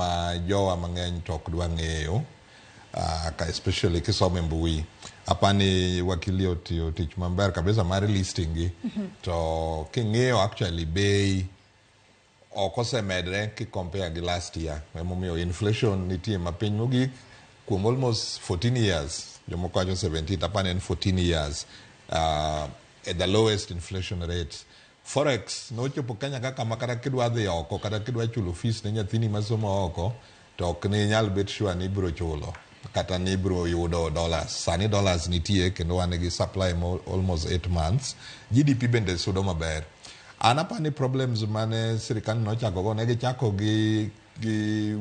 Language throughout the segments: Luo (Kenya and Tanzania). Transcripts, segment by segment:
ma jowa mang'eny to ok dwa ng'eyo, ka especially kisomo e mbui. Apani wakili otiyo tich maber kabisa mar listing gi. To king'iyo actually bei ok osemedre ki compare gi last year. Emomiyo inflation nitie mapiny mogik kuom almost 14 years. Jomoko wacho 17, apani en 14 years. At the lowest inflation rate. Forex nochopo Kenya kaka ma kata kidwa dhi oko kata kidwa chulo fees ne nyathini masomo oko to ok ni nyal bet sure ni ibiro chulo kata ni ibiro yudo dollars. Sani dollars nitie kendo wan gi supply mo almost 8 months. GDP bende sudo maber. An apani problems mane sirikal nochako go ne gichako gi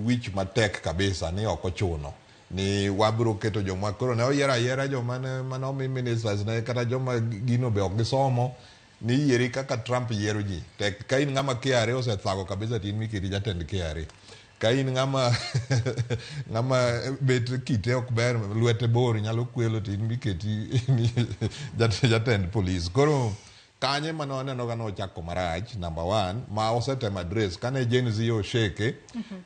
wich matek kabisa ni ok ochuno ni wabiro keto joma koro ne oyiero ayiera joma ne mane omi ministers ne kata joma gino be ok gisomo ni yieri kaka Trump yiero ji. Tek ka in ng'ama KRA osethago kabisa to in miketi jatend KRA. Ka in ng'ama bet kite ok ber lwete bor nyalo kwelo to in miketi jatend polis. Koro kanye mane waneno ka nochako marach number one ma osetemo address kane Gen Z osheke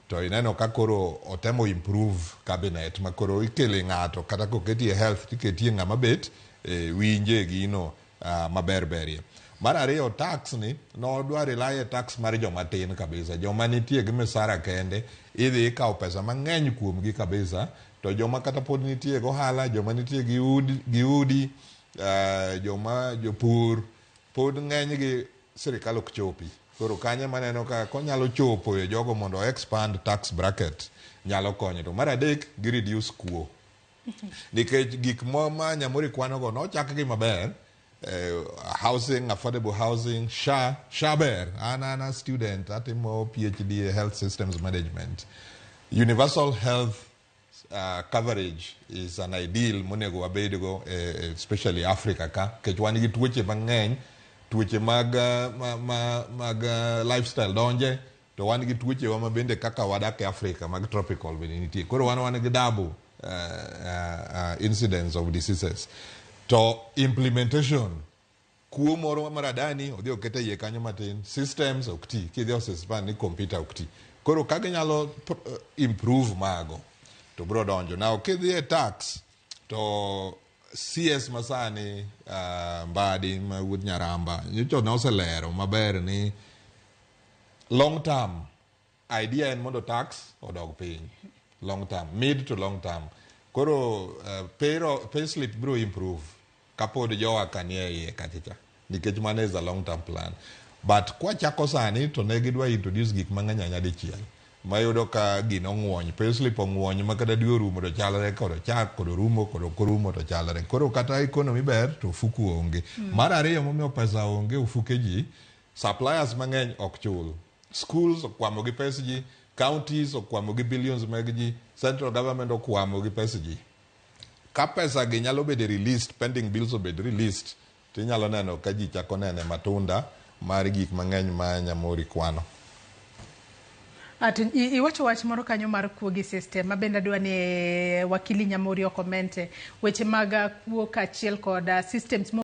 to ineno ka koro otemo improve cabinet ma koro ikele ng'ato kata koketie health tiketie ng'ama bet winje gino maber berie. Mar ariyo tax ni nodwa rely e tax mar joma tin kabisa joma nitie gi misara kende idhi ikawo pesa mang'eny kuomgi kabisa to joma kata pod nitie gohala joma nitie gi udi joma jopur pod ng'eny gi sirikal ok chopi. Koro kanyo maneno ka konyalo chopo e jogo mondo expand tax bracket nyalo konyo. To mar adek gi reduce kuo. Nikech gik ma Nyamori kwano go nochak gi maber housing, affordable housing, SHA, SHA ber. An a student, atimo PhD e health systems management. Universal health coverage is an ideal monego wabedgo, especially Africa ka, nikech wan gi tuoche mang'eny, tuoche mag, mag lifestyle donje, to wan gi tuoche wa mabende kaka wadak e Africa mag tropical bende nitie. Koro wan gi double incidence of diseases. To implementation, kuo moro mar Adani odhi okete iye kanyo matin, systems ok ti, kidhi osispan ni computer ok ti. Koro ka ginyalo improve mago, to bro donjo. Now kidhi e tax, to CS masani Mbadi ma wuod Nyaramba, nyocha ne oselero maber ni long term idea en mondo tax odog piny. Long term, mid to long term. Koro pay slip bro improve kapod jowa kanie iye kachacha nikech mano is a long term plan. But kwachako sani to ne gidwa introduce gik mang'eny ahinya dichiel mayudo ka gino ong'wony, pay slip ong'wony ma kata dwe orumo to chalre kod ochak kod orumo kod ok orumo to chalre. Koro kata economy ber to ofuku onge. Mar ariyo momiyo pesa onge ofuke ji, suppliers mang'eny ok chul. Schools okwamo gi pes ji, counties okwamo gi billions mag ji, central government okwamo gi pes ji. Ka pesa gi nyalo bedo released, pending bills obed released, tinyalo neno ka ji chako nene matunda mar gik mang'eny ma Nyamori kwano. To iwacho wach moro kanyo mar kuo gi system ma bende adwa ni wakili Nyamori okomente weche mag kuo kaachiel kod systems.